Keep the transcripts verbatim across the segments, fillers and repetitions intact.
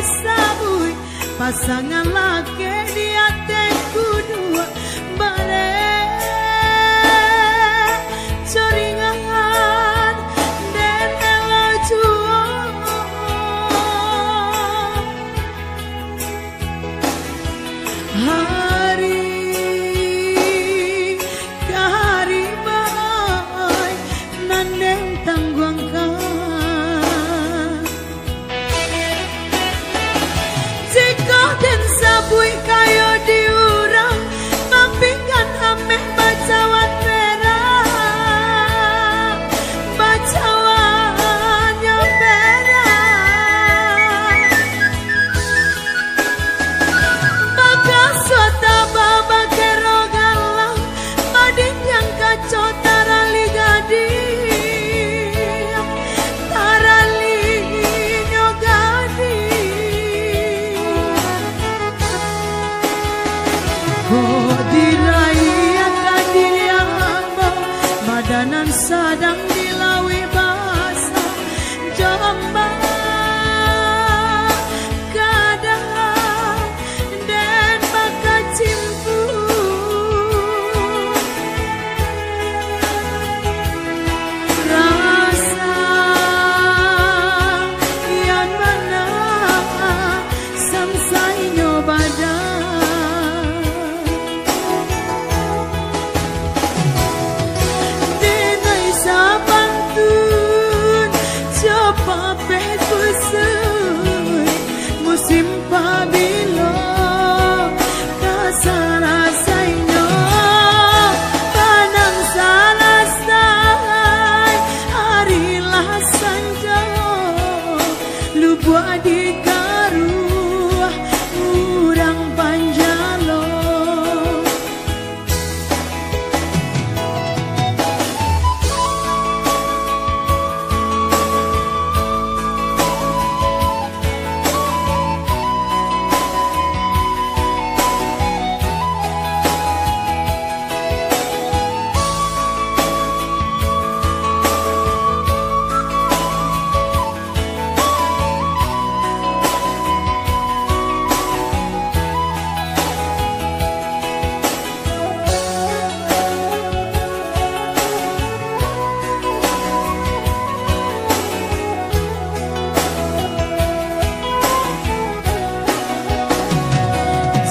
Sabuik pasangan laki di ateh kuduo, bareh coringan den elok juo. Hari ka hari baai nan den tangguangkan. Jikok den sabuik kayo di urang, mapinggan ameh bacawan merah, bacawannyo perak. Bakasuah taba bakero galang, badindiang kaco tarali gadih, taralinyo gadih. Kok diraiah ka diri ambo, badan nan sadang di lauik basah, jo ombak kadang den bakacimpuak. Rasa nan bana samsainyo badan. Denai sapantun, jo papeh kusui, musim pabilo ka salasainyo, tanang salasai, hari lah sanjo, lubuak dikaruah urang panjalo.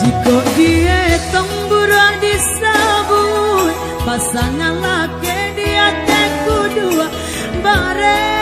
Jikok dietong buruak disabuik, pasangan laki di ateh kuduo, bareh